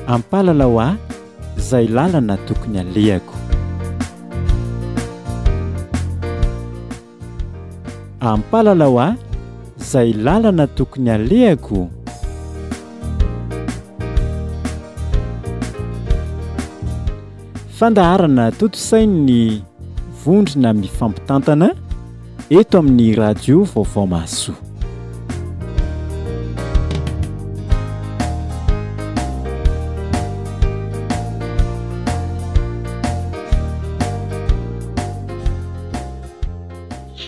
Ampalalao ahy izay lalana tokony alehako. Ampalalao ahy izay lalana tokony alehako. Fandaharana tontosain'ny vondrona mifampitantana eto amin'ny radio Vaovao Mahasoa.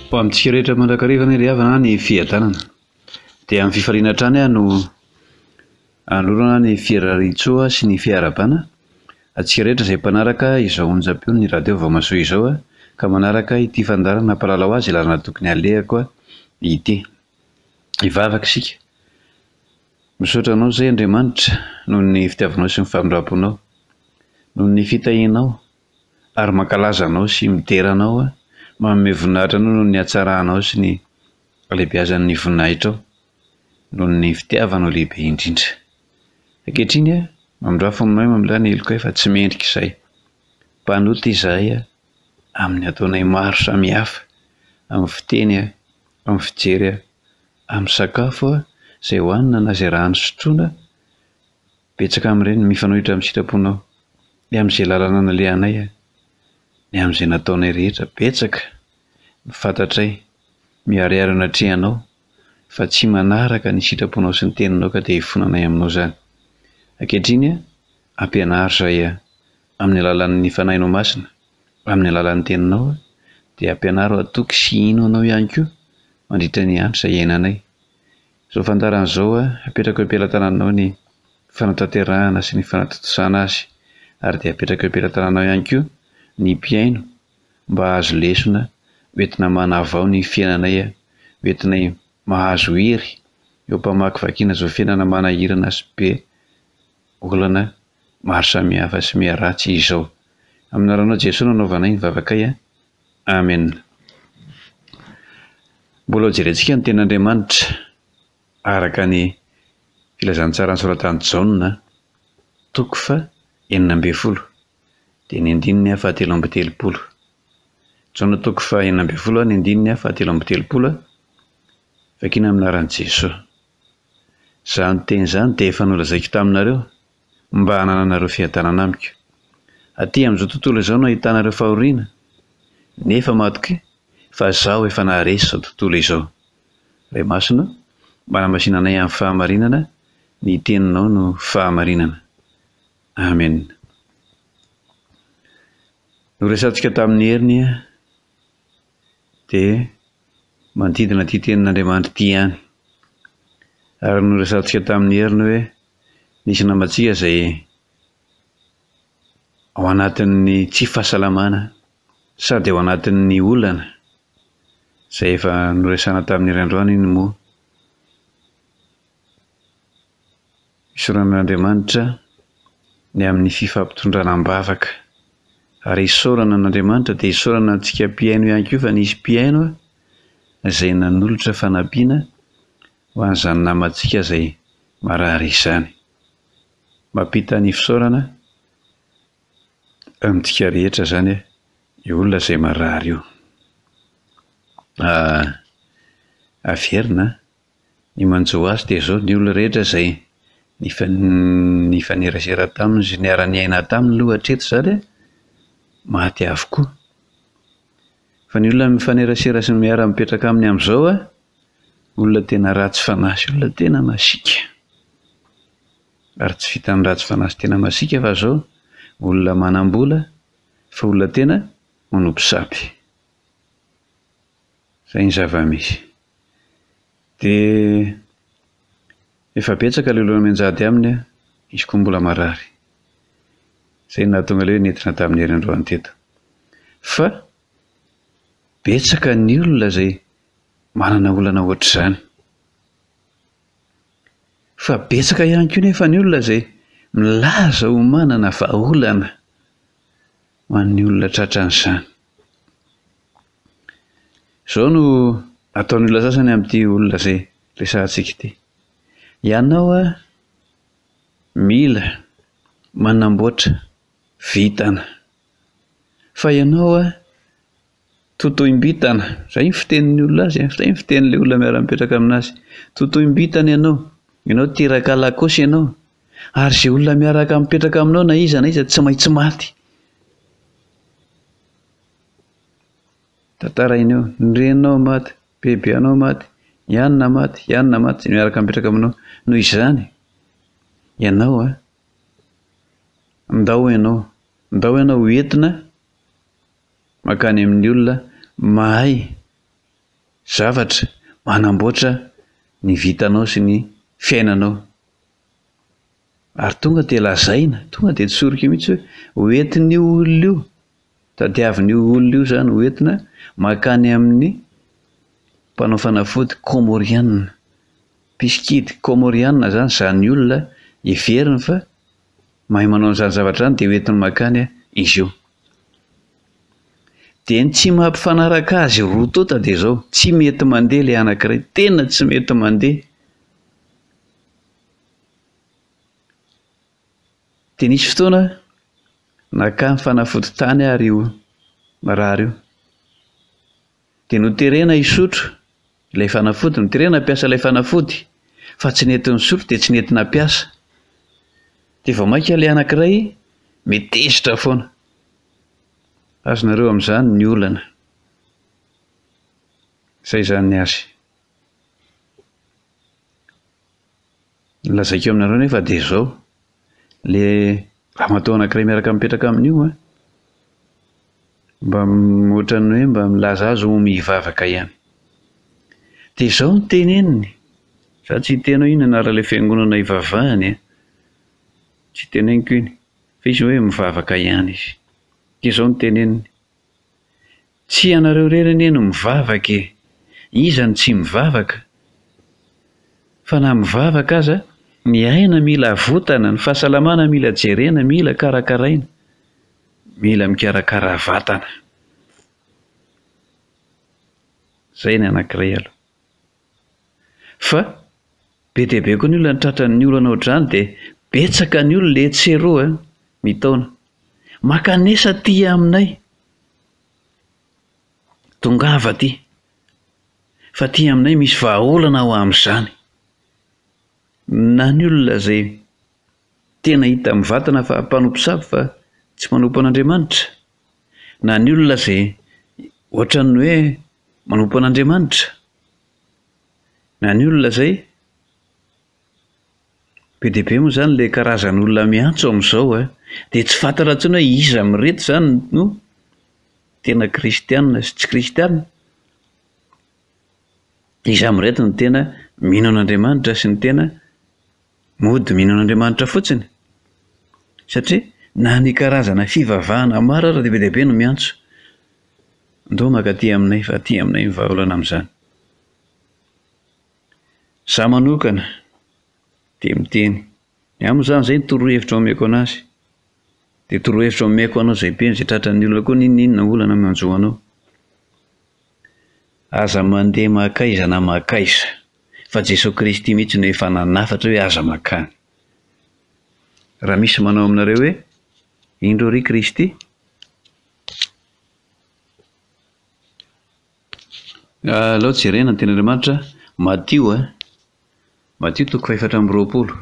Ho amintsika rehetra mandrakariva anie ry havana ny fiadanana. Dia amin'ny fifaliana hatrany aho no anolorana ny firarian-tsoa sy ny fiarahabana antsika rehetra izay mpanaraka izao onjam-peon'ny radio Vao Mahasoa izao ka manaraka ity fandaharana Mpalalao azy lalana tokony halehako ity. Hivavaka isika. Misaotra Anao izay Andriamanitra noho ny fitiavanao sy ny famindram-ponao, noho ny fitahianao ary mankalaza Anao sy midera Anao aho, manome voninahitra Anao noho ny hatsaranao sy ny halehibeazan'ny voninahitrao, noho ny fitiavanao lehibe indrindra. Ankehitriny aho, mamindrafo aminay mamelà ny helokay fa tsy mendrika izay. Mpanota izahay amin'ny ataonay maro samihafa, amin'ny fiteny, amin'ny fijery, Amin'ny sakafo izay hohanina na izay rano sotroina, betsaka amin'ireny no mifanohitra amin'ny sitraponao. Ny amin'izay lalana nalehanay, ny amin'izay nataonay rehetra, betsaka no fantatray miharihary eo anatrehanao fa tsy manaraka ny sitraponao sy ny teninao ka dia ifonanay aminao izany. Ankehitriny, ampianaro izahay amin'ny alalan'ny Fanahinao Masina. Amin'ny alalan'ny teninao dia ampianaro hatoky sy hino anao ihany koa mandritra ny andro izay iainanay. Izao fandaharana izao apetrako eo am-pelatananao ny fanatanterahana sy ny fanatontosana azy ary dia apetrako eo am-pelatananao ihany koa ny mpihaino mba hahazo lesona hoentina manavao ny fiainanay hoentinay mahazo hery eo am-pamakivakiana izao fiainana manahirana sy be olana maro samihafa sy miharatsy izao. Amin'ny anaranao Jesoa no anaovanay ny vavakay a. Amen. Mbola ho jerentsika ny tenin'Andriamanitra araka ny filazantsara nosoratan'i Jaona toko faha 16 dia ny andininy faha 33. Jaona toko faha 16 ny andininy faha 33 vakiana amin'ny anaran'i Jesoa. Izany teny izany dia efa nolazaiko taminareo, mba hanananareo fiadanana amiko. Aty amin'izao tontolo izao no ahitanareo fahoriana, nefa matokia fa Izaho efa naharesy izao tontolo izao. Ray Masina ô, manamasina anay amin'ny fahamarinana, ny Teninao no fahamarinana. Amena. Noresahantsika tamin'ny heriny dia manodidina ity tenin'Andriamanitra ity ihany. Ary noresahantsika tamin'ny heriny hoe nisy namantsika izay ao anatin'ny tsy fahasalamana sady ao anatin'ny olana izay efa noresahana tamin'ny herinandro androany iny moa. Isaorana an'Andriamanitra ny amin'ny fifampitondrana am-bavaka. Ary isaorana an'Andriamanitra dia isaorana antsika mpihaino ihany koa fa nisy mpihaino izay nanolotra fanampiana ho an'izany namantsika izay marary izany. Mampita ny fisaorana amintsika rehetra izany io olona izay marary io. Averina Ny manjo azy dia izao, ny olona rehetra izay nifanerasera taminy sy niara-niaina taminy aloha hatreto izany an, maty avokoa. Fa ny olona mifanerasera sy miara-mipetraka aminy amin'izao an, olona tena ratsy fanahy sy olona tena masiaka. Ary tsy vitan'ny ratsy fanahy sy tena masiaka fa izao, olona manam-bola fa olona tena manompo sampy. Izay ny zava-misy. Dia efa betsaka ilay olona mianjady aminy an, izy koa mbola marary. Izay no nahatonga ilay hoe nentina tamin'ny hery androany teto. Fa betsaka ny olona izay manana olana ohatr'izany. Fa betsaka ihany koa nefa ny olona izay milaza ho manana vahaolana ho an'ny olona tratran'izany. Izao no ataon'ny olona sasany amin'ity olona izay resahantsika ity. Ianao mila. manamboatra vintana. Fa ianao a, totoim-bintana, izay ny fitenin'ny olona azy a, izay ny fitenin'ilay olona miara-mipetraka aminazy. Totoim-bintana ianao, ianao teraka alakôsy ianao, ary izay olona miaraka mipetraka aminao na iza na iza tsy maintsy maty. Tantaraina eo, ny reninao maty, bebe anao maty, i anona maty, i anona maty, izay miaraka mipetraka aminao. Noho izany, ianao a, ndao ianao, ndao ianao ho entina mankany amin'ny olona mahay zavatra, manamboatra ny vitanao sy ny fiainanao. Ary tonga dia lazaina, tonga dia tsoriko mihitsy hoe ho entin'io olona io, tadiavin'io olona io izany ho entina mankany amin'ny mpanao fanafody kômôrianina. Mpisikidy kômôrianina izany, izany olona heveriny fa mahay manao an'izany zavatra izany dia ho entiny mankany izy io. Dia ny tsy mampifanaraka azy roa tonta dia izao, tsy mety mandeha ilay anankiray, tena tsy mety mandeha. Dia nisy fotoana nakany fanafody tany ary io marary io. Dia noterena hisotro ilay fanafody, noterena hampiasa ilay fanafody, fa tsy nety nisotro dia tsy nety nampiasa. Dia vao mainka ilay anankiray mitezitra foana. Azonareo amin'izany ny olana. Izay izany ny azy. Ny lazaiko aminareo nefa dia izao, le ramatoa anankiray miaraka mipetraka amin'io an, mba ohatran'ny hoe mba milaza azy ho mivavaka ihany. Dia izao no teneniny, za tsy hiteny hoe inona anaran'ilay fiangonana ivavahany an, tsy teneniko iny, fa izy hoe mivavaka ihany izy. Dia izao no teneniny, Tsy ianareo irery anie no mivavaka e! Iza no tsy mivavaka? Fa na mivavaka aza, ny aina mila avotana, ny fahasalamana mila jerena, mila karakaraina, mila mikarakara vatana. Zay ny anankiray aloha. Fa be dia be koa ny olona tratran'ny olana ohatr'izany dia betsaka ny olona etsy sy eroa mitaona. Mankanesa aty aminay. Tongava aty. Fa aty aminay misy vahaolana ho amin'izany. Na ny olona izay tena hita mivantana fa mpanompo sampy fa tsy manompo an'Andriamanitra, na ny olona izay ohatran'ny hoe manompo an'Andriamanitra, na ny olona izay, be dia be moa izany ilay karazan'olona miantso amin'izao e, dia tsy fantatra intsony hoe iza amin'ireto izany no tena kristiana sy tsy kristiana, iza amin'ireto no tena mino an'Andriamanitra sy ny tena mody mino an'Andriamanitra fotsiny, satria na ny karazana fivavahana maro ary dia be dia be no miantso. Ndao maka aty aminay fa aty aminay ny vahaolana amin'izany. Za manokana dia miteny, ny ahy moa izany izay ny torohevitra omeko an'azy, dia torohevitra omeko anao izay mpino izay tratran'ny olana koa n'inon'inona olana manjo anao. Aza mandeha makaiza na makaiza fa Jesoa Kristy mihitsy no efa nanafatra hoe aza makany. Raha misy manao aminareo hoe indro ry Kristy, Alao jerena ny tenin'Andriamanitra, Matio a, Matio toko fahefatra amby roapolo,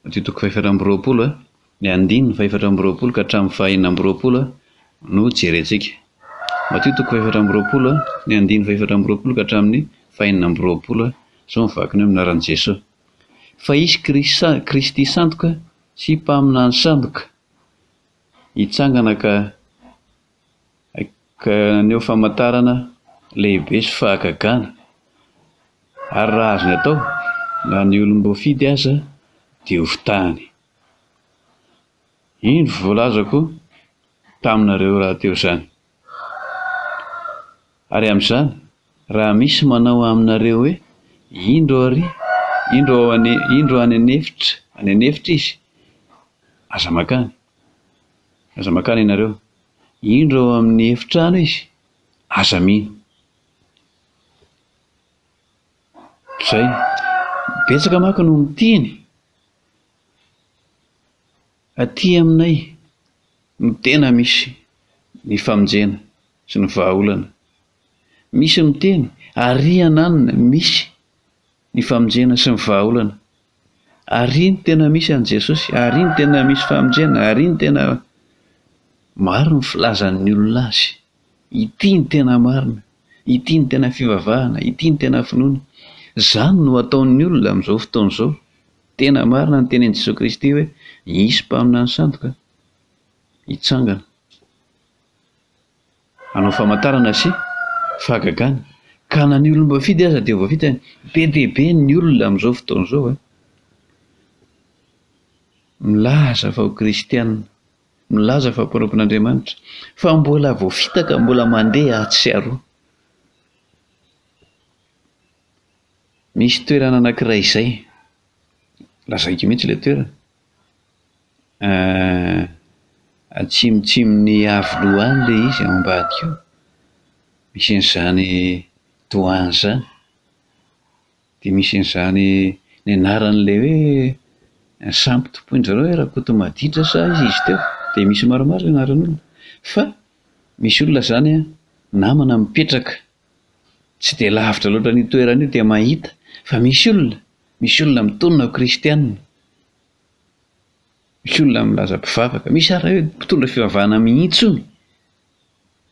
Matio toko fahefatra amby roapolo a, ny andininy fahefatra amby roapolo ka hatramin'ny fahenina amby roapolo a no jerentsika. Matio toko fahefatra amby roapolo a, ny andininy fahefatra amby roapolo ka hatramin'ny fahenina amby roapolo a, izao ny vakiny hoe amin'ny anaran'i Jesoa. Fa hisy Kristy sandoka sy mpaminany sandoka hitsangana ka haneho famantarana lehibe sy fahagagana, ary raha azony atao, na ny olom-boafidy aza dia hofitahany. Indro voalazako taminareo rahateo izany. Ary amin'izany, raha misy manao aminareo hoe, Indro ary, indro ao any, indro any an'efitra, any an'efitra izy, aza mankany. Aza mankany ianareo. Indro ao amin'ny efitrano izy, aza mino. Izay. Betsaka manko no miteny. Aty aminay no tena misy ny famonjena sy ny vahaolana. Misy miteny, Ary ananona misy ny famonjena sy ny vahaolana. Ary no tena misy an'i Jesosy, ary no tena misy famonjena, ary no tena. Maro ny filazan'ny olona azy. Ity no tena marina, ity no tena fivavahana, ity no tena finoana. Izany no ataon'ny olona amin'izao fotoana izao. Tena marina ny tenin'i Jesoa Kristy hoe, hisy mpaminany sandoka hitsangana. Hanao famantarana sy fahagagana. Ka na ny olom-boafidy aza dia voafitany. Be dia be ny olona amin'izao fotoana izao e! Milaza fa ho kristiana, milaza fa mpanompon'Andriamanitra, fa mbola voafitaka, mbola mandeha atsy sy aroa. Misy toerana anankiray izay, lazaiko mihitsy ilay toerana, Atsimotsimon'i Iavoloha any ilay izy, ao ambadika ao. Misy an'izany doany izany. Dia misy an'izany ny anaran'ilay hoe sampy tompoin-dry zareo hoe Rakotomaditra sa iza izy teo? Dia misy maromaro ny anaran'olona. Fa misy olona izany an, namana mipetraka tsy dia lavitra loatra an'io toerana io dia mahita fa misy olona, misy olona mitonona ho kristiana. Misy olona milaza mpivavaka, misy ary hoe mpitondra fivavahana mihitsy hono,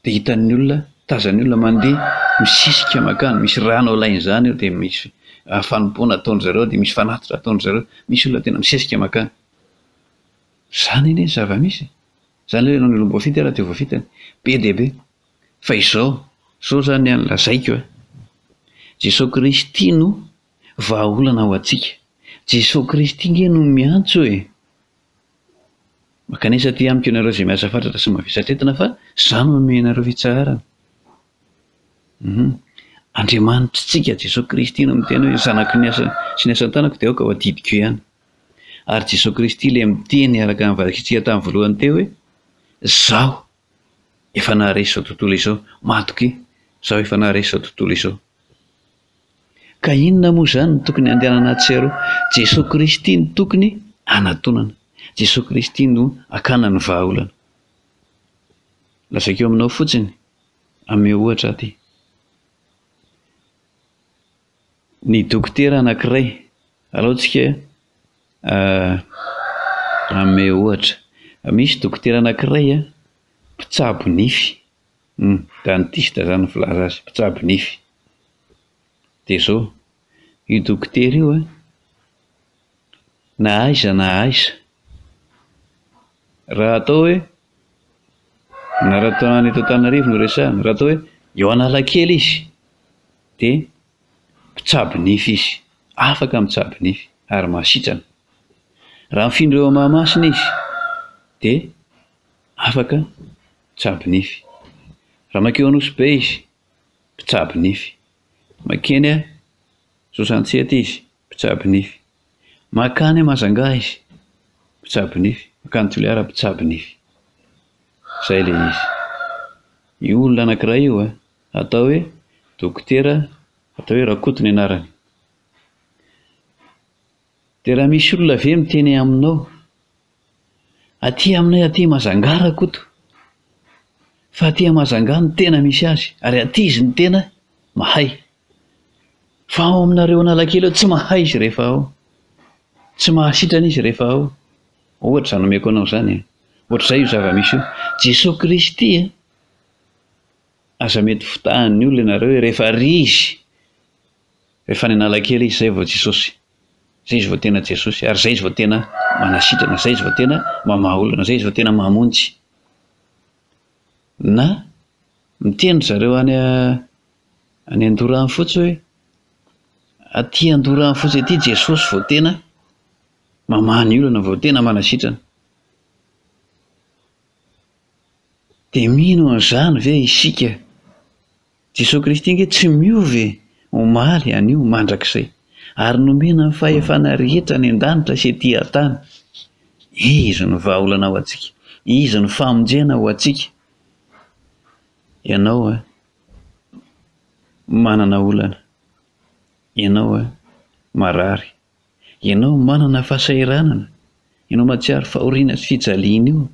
dia hitan'ny olona, tazan'ny olona mandeha misisika mankany, misy rano alain'izany eo dia misy fanompoana ataon-dry zareo, dia misy fanatitra ataon-dry zareo, misy olona tena misesika mankany. Izany anie ny zava-misy e! Izany hoe na ny olom-boafidy ara dia voafitany, be dia be. Fa izao, izao izany ny lazaiko e, Jesoa Kristy no vahaolana ho antsika. Jesoa Kristy nge no miantso e! Mankanesa aty amiko ianareo izay miasa fatratra sy mavesatra entana fa izaho no hanome anareo fitsaharana. Hum. Andriamanitritsika Jesoa Kristy no miteny hoe zanaky ny asa sy ny asan-tanako dia aoka ho adidiko ihany. Ary Jesoa Kristy ilay miteny araka ny vakintsika tamin'ny voalohany teo hoe Izaho efa naharesy izao tontolo izao. Matokia, izaho efa naharesy izao tontolo izao. Ka inona moa izany no tokony handehanana atsy sy aroa? Jesoa Kristy no tokony hanatonana. Jesoa Kristy no hakana ny vahaolana. Lazaiko aminao fotsiny, ameo ohatra aho ity. Ny dokotera anankiray, alao tsika hanome ohatra. Misy dokotera anankiray mpitsabo nify. Hum, dentiste zany ny filaza azy, mpitsabo nify. Dia zao, io dokotera io an, na aiza na aiza, raha atao hoe, na raha atao any eto Antananarivo no resahana, raha atao hoe eo Analakely izy, dia mpitsabo nify izy, afaka mitsabo nify ary mahasitrana. Raha mifindra eo Mahamasina izy, dia afaka Mpitsabo nify. Raha mankeo Anosibe izy, mpitsabo nify. Mankeny Sosantsety izy, mpitsabo nify. Mankany Majunga izy, mpitsabo nify. Mankany Toliara, mpitsabo nify. Izay ilay izy. Io olona anankiray io an, atao hoe dokotera, atao hoe Rakoto ny anarany. Dia raha misy olona ve miteny aminao Aty aminay aty Majunga Rakoto fa aty Majunga no tena misy azy ary aty izy no tena mahay. Fa ao aminareo Analakely ao tsy mahay izy rehefa ao. Tsy mahasitrana izy rehefa ao. Ohatra izany omeko anao izany e. Ohatr'izay io zava-misy io. Jesoa Kristy e, aza mety fitahan'ny olona ianareo hoe rehefa ry izy, rehefa any Analakely izy izay vao Jesosy. Zay izy vao tena Jesosy, ary zay izy vao tena manasitrana, zay izy vao tena mamaha olana, zay izy vao tena mamonjy. Na miteny ry zareo any any Andoranfotsy hoe aty Andoranfotsy aty Jesosy vao tena mamaha ny olana, vao tena manasitrana. Dia mino an'izany ve isika? Jesoa Kristy ange tsy miova e, omaly, anio, mandrakizay. Ary nomena ny fahefana rehetra any an-danitra sy ety an-tany. Izy no vahaolana ho antsika. Izy no famonjena ho antsika. Ianao a, manana olana. Ianao a, marary. Ianao manana fahasahiranana. Ianao mahatsiaro fahoriana sy fijaliana io.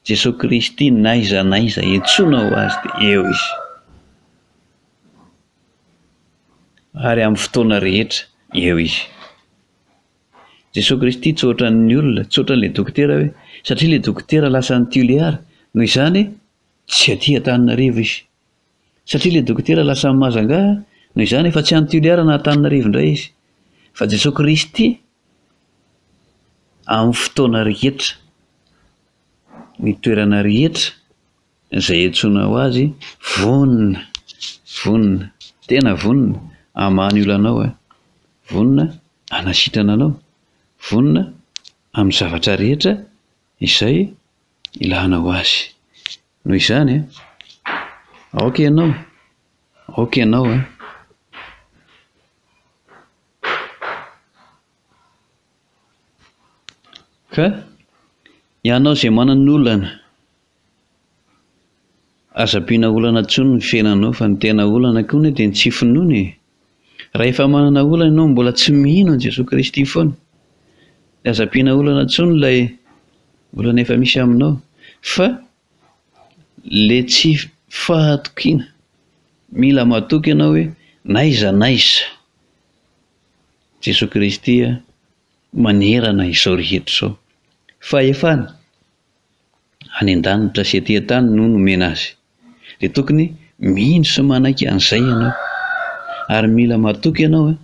Jesoa Kristy n'aiza n'aiza iantsoanao Azy dia eo Izy. Ary amin'ny fotoana rehetra eo Izy. Jesoa Kristy tsy ohatran'ny olona, tsy ohatran'ilay dokotera hoe satria ilay dokotera lasa any Tuléar, noho izany tsy aty Antananarivo izy. Satria ilay dokotera lasa any Majunga, noho izany efa tsy any Tuléar na Antananarivo indray izy. Fa Jesoa Kristy amin'ny fotoana rehetra, ny toerana rehetra izay iantsoana ho azy, vonona, vonona, tena vonona hamaha ny olanao aho, vonona hanasitrana anao, vonona amin'ny zavatra rehetra izay ilanao azy. Noho izany, aoka ianao, aoka ianao an. Ka ianao izay manana olana, aza ampiana olana intsony ny fiainanao fa ny tena olana koa anie dia ny tsy finoana e! Raha efa manana olana ianao mbola tsy mino an'i Jesoa Kristy foana, dia aza ampiana olana intsony ilay olana efa misy aminao fa le tsy fahatokiana, mila matoky ianao hoe n'aiza n'aiza Jesoa Kristy manerana izao rehetra izao. Fahefana any an-danitra sy ety an-tany no nomena azy. Dia tokony mino sy manaiky an'izay ianao. Ary mila matoky ianao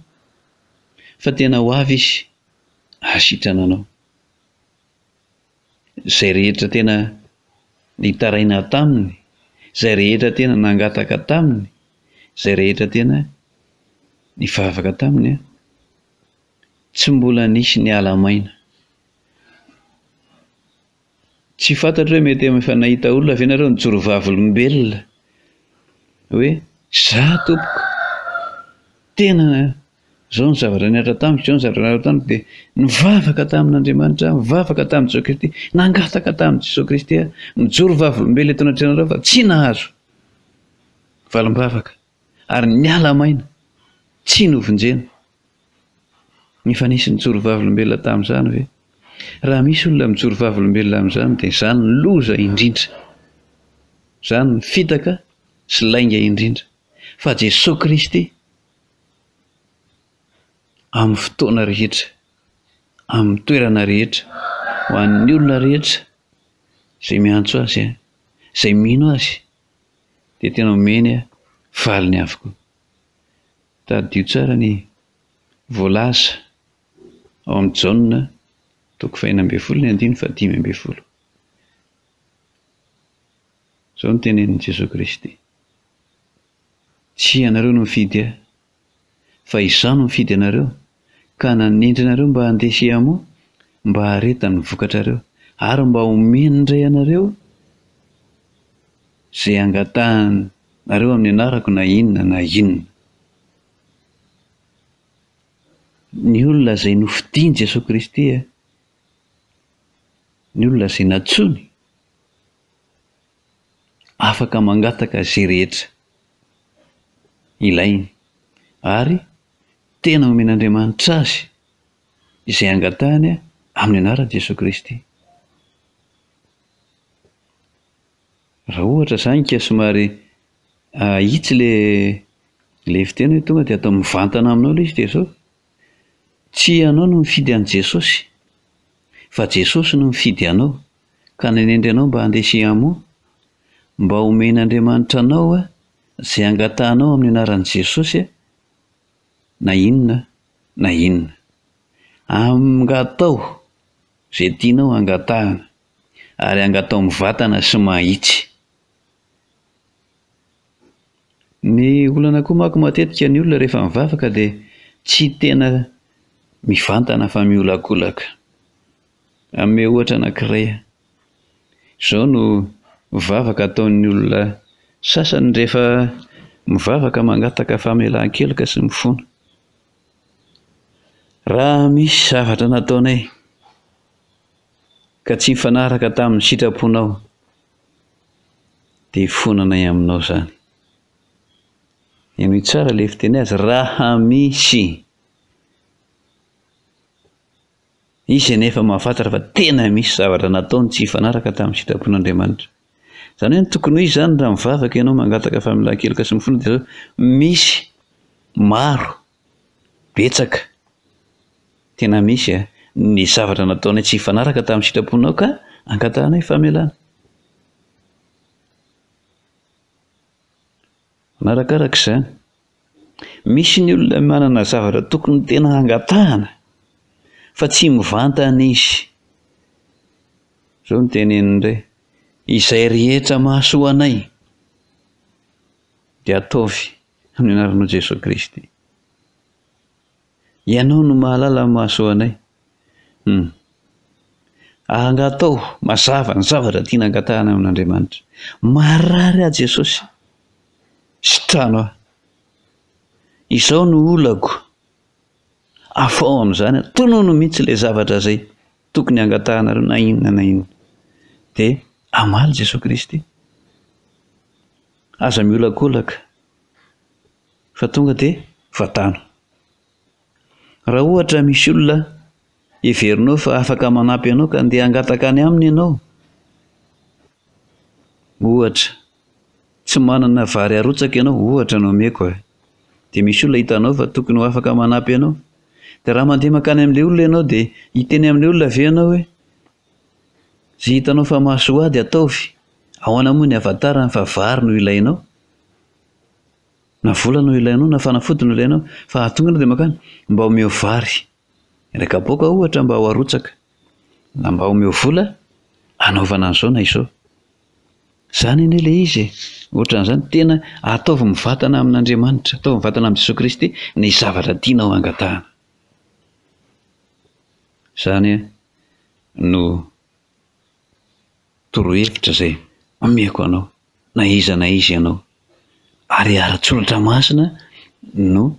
fa tena ho avy Izy hahasitrana anao. Izay rehetra tena nitaraina taminy, izay rehetra tena nangataka taminy, izay rehetra tena nivavaka taminy, tsy mbola nisy niala maina. Tsy fantatro hoe mety efa nahita olona ve nareo nijoro vavolombelona hoe za tompoko tena zao ny zavatra nihatra tamiko, zao ny zavatra nihatra tamiko dia nivavaka tamin'Andriamanitra aho, nivavaka tamin'i Jesoa Kristy, nangataka tamin'i Jesoa Kristy aho, mijoro vavolombelona eto anatrehanareo fa tsy nahazo valim-bavaka ary niala maina, tsy novonjena. Efa nisy nijoro vavolombelona tamin'izany ve? Raha misy olona mijoro vavolombelona amin'izany dia izany no loza indrindra. Izany no fitaka sy lainga indrindra. Fa Jesoa Kristy amin'ny fotoana rehetra, amin'ny toerana rehetra, ho an'ny olona rehetra izay miantso Azy, izay mino Azy dia tena omeny valiny avokoa. Tadidio tsara ny voalaza ao amin'ny Jaona toko fahenina ambin'ny folo ny andininy fahadimy ambin'ny folo. Izao no tenenin'i Jesoa Kristy, Tsy ianareo no nifidy Ahy, fa Izaho no nifidy anareo, ka nanendry anareo mba handeha sy hamoa, mba haharetan'ny vokatrareo, ary mba homen'ny Ray anareo izay angatahanareo amin'ny anarako na inona na inona. Ny olona izay nofidin'i Jesoa Kristy, ny olona izay nantsoiny, afaka mangataka izay rehetra ilainy ary tena omen'Andriamanitra azy izay angatahany amin'ny anaran'i Jesoa Kristy. Raha ohatra izany ka somary ahitsy le le fiteny hoe tonga dia atao mivantana aminao ilay izy dia izao, tsy ianao no mifidy an'i Jesosy fa Jesosy no mifidy anao ka nanendry anao mba handeha sy hamoa, mba homen'Andriamanitra anao izay angatahanao amin'ny anaran'i Jesosy na inona na inona. Angatao izay tianao hangatahana. ary angatao mivatana sy mahitsy. Ny olana koa manko matetika ny olona rehefa mivavaka dia tsy tena mivantana fa miolakolaka. Hanome ohatra anankiray aho. Izao no vavaka ataon'ny olona sasany rehefa mivavaka mangataka famelan-keloka sy mifona. Raha misy zavatra nataonay ka tsy nifanaraka tamin'ny sitraponao, dia hifonanay aminao izany. Henoy tsara ilay fiteny azy, raha misy. Izy anefa mahafantatra fa tena misy zavatra nataony tsy hifanaraka tamin'ny sitrapon'Andriamanitra. Izany hoe ny tokony ho izy izany raha mivavaka ianao mangataka famelan-keloka sy mifona dia izao, misy maro, betsaka, tena misy a, ny zavatra nataonay tsy hifanaraka tamin'ny sitraponao ka angatahanay famelana. Manarakaraka izany, misy ny olona manana zavatra tokony tena hangatahana fa tsy mivantana izy. Izao no teneniny indray, izay rehetra mahasoa anay dia ataovy amin'ny anaranao Jesoa Kristy. Ianao no mahalala ny mahasoa anay. Hum. Angatao mazava ny zavatra tiana angatahana amin'Andriamanitra. Marary aho Jesosy. Sitrano aho. Izao no olako. Afaho amin'izany aho. Tonono mihitsy ilay zavatra izay tokony angatahanareo na inona na inona. Dia hamaly Jesosy Kristy. Aza miolakolaka. Fa tonga dia vatano. Raha ohatra misy olona heverinao fa afaka manampy anao ka andeha hangataka any aminy ianao, ohatra, tsy manana vary arotsaka ianao, ohatra no omeko e, dia misy olona hitanao fa tokony ho afaka manampy anao, dia raha mandeha mankany amin'ilay olona ianao dia hiteny amin'ilay olona ve ianao hoe, izay hitanao fa mahasoa ahy dia ataovy, ahoana moa ny ahafantarany fa vary no ilainao? Na vola no ilainao na fanafody no ilainao fa hahatonga anao dia mankany mba omeo vary iray kapoaka ohatra mba ho arotsaka na mba omeo vola hanaovana an'izao na izao. Izany anie ilay izy e! Ohatran'izany tena ataovy mivantana amin'Andriamanitra, ataovy mivantana amin'i Jesoa Kristy ny zavatra tianao hangatahana. Izany no torohevitra izay omeko anao na iza na iza ianao. Ary ara-tsoratra masina no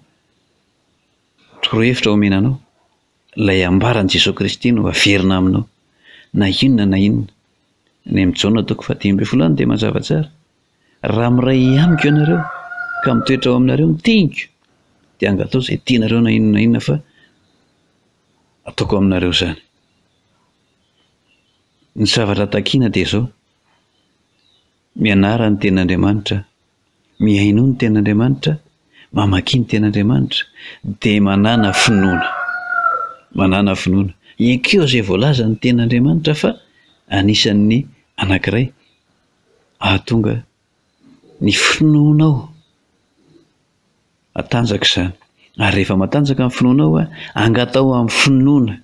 torohevitra omena anao. Ilay ambaran'i Jesoa Kristy no averina aminao na inona na inona. Any amin'ny Jaona toko faha-15 any dia mazava tsara. Raha miray amiko ianareo ka mitoetra ao aminareo ny teniko dia angatao izay tianareo na inona na inona fa ataoko aminareo izany. Ny zavatra takiana dia izao, mianara ny tenin'Andriamanitra, mihainoa ny tenin'Andriamanitra, mamakia ny tenin'Andriamanitra, dia manàna finoana. Manàna finoana. Ekeo izay voalazan'ny tenin'Andriamanitra fa anisan'ny anankiray ahatonga ny finoanao Matanjaka izany. Ary rehefa matanjaka ny finoanao, angataho amin'ny finoana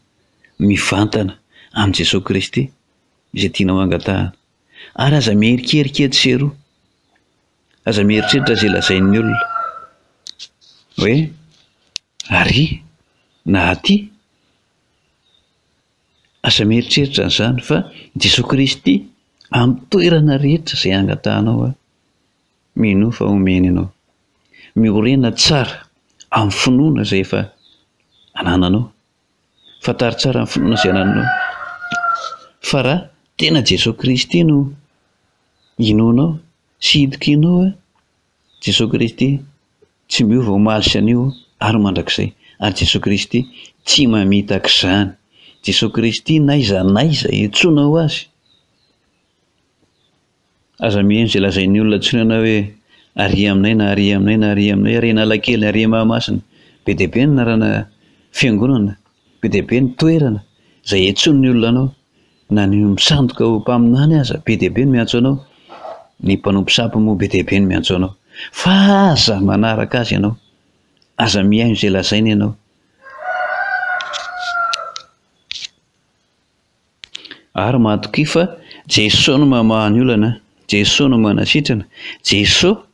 mivantana amin'i Jesoa Kristy izay tianao hangatahana. Ary aza miherikerika etsy sy eroa. Aza mieritreritra izay lazain'ny olona hoe ary na aty. Aza mieritreritra an'izany fa Jesoa Kristy amin'ny toerana rehetra izay angatahanao Minoa fa omeny anao. Miorena tsara amin'ny finoana izay efa anananao. Fantaro tsara ny finoana izay anananao. Fa raha tena Jesoa Kristy no inoanao sy itokianao, Jesoa Kristy tsy miova omaly sy anio ary mandrakizay. Ary Jesoa Kristy tsy mamitaka izany. Jesoa Kristy n'aiza n'aiza iantsoanao Azy. Aza mihaino izay lazain'ny olona intsony ianao hoe ary aminay na ary aminay na ary aminay, ary Analakely, ary Mahamasina. Be dia be ny anarana fiangonana, be dia be ny toerana izay iantsoan'ny olona anao. Na ny misandoka ho mpaminany aza be dia be ny miantso anao, ny mpanompo sampy moa be dia be ny miantso anao. Fa aza manaraka azy ianao, aza mihaino izay lazainy ianao. Ary matokia fa Jesoa no mamaha ny olana, Jesoa no manasitrana, Jesoa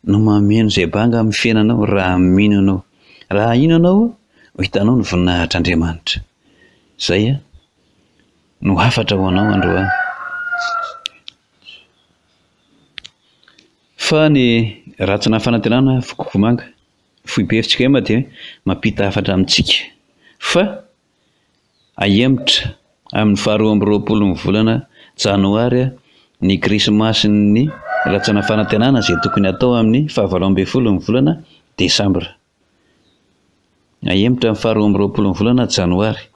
no mameno izay banga amin'ny fiainanao raha mino ianao. Raha hino ianao, ho hitanao ny voninahitr'Andriamanitra. Izay no hafatra ho anao androany. Fa ny ratsina fanantenana Fokokomanga, Foibe fjkm dia mampita hafatra amintsika fa Ahemotra amin'ny faharoa amby roapolo ny volana janoary ny krismasin'ny Ratsana Fanantenana izay tokony hatao amin'ny fahavalo ambin'ny folo ny volana desambra. Ahemotra amin'ny faharoa amby roapolo ny volana janoary.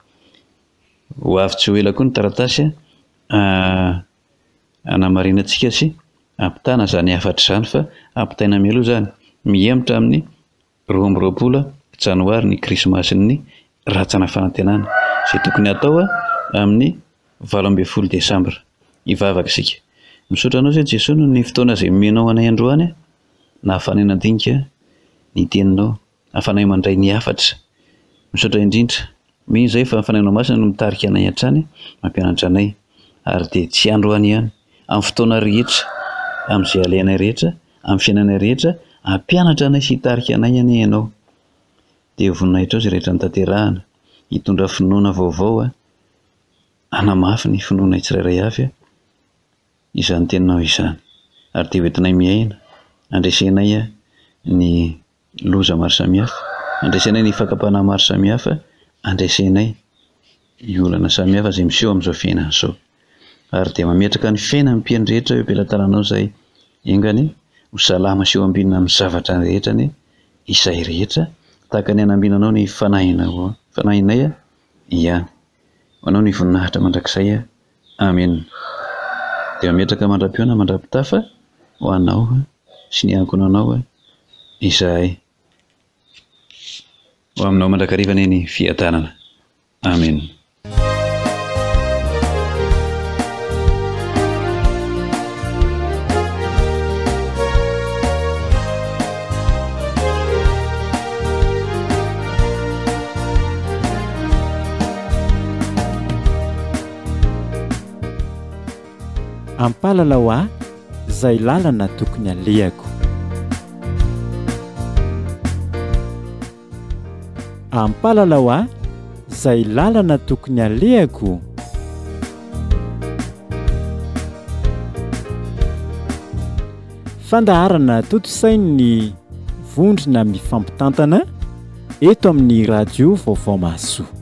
Ho avy tsy ho ela koa ny taratasy hanamarinantsika sy hampitana izany hafatra izany fa hampitaina mialoha izany. Mihemotra amin'ny 22 janoary ny krismasin'ny Rantsana Fanantenana izay tokony hatao amin'ny 18 desambra. Hivavaka isika. Misaotra Anao izay Jesoa noho ny fotoana izay nomenao anay androany nahafahanay nandinika ny teninao. Afanay mandray ny hafatra. Misaotra indrindra. Mino izay fa ny Fanahinao Masina no mitarika anay hatrany, mampianatra anay. Ary dia tsy androany ihany, amin'ny fotoana rehetra, amin'izay alehanay rehetra, amin'ny fiainanay rehetra, hampianatra anay sy hitarika anay anie Ianao. Dia voninahitrao izay rehetra notanterahana, hitondra finoana vaovao, hanamafy ny finoanay tsirairay avy izany teninao izany. Ary dia hoentinay miaina, handresenay ny loza maro samihafa, andresenay ny fakam-panahy maro samihafa, andresenay ny olana samihafa izay miseho amin'izao fiainana izao. Ary dia mametraka ny fiainan'ny mpihaino rehetra eo am-pelatananao izahay. Enga anie ho salama sy ho ambinina amin'ny zavatra rehetra anie izahay rehetra, tahaka ny anambinanao ny fanahinao, fanahinay ihany. Ho anao ny voninahitra mandrakizay. Amena. Dia mametraka mandra-pihaona mandra-pitafa ho anao sy ny ankohonanao izahay. Ho aminao mandrakariva anie ny fiadanana. Amena. Ampalalao ahy izay lalana tokony alehako. Ampalalao ahy izay lalana tokony alehako. Fandaharana tontosain'ny vondrona mifampitantana eto amin'ny radio Vaovao Mahasoa.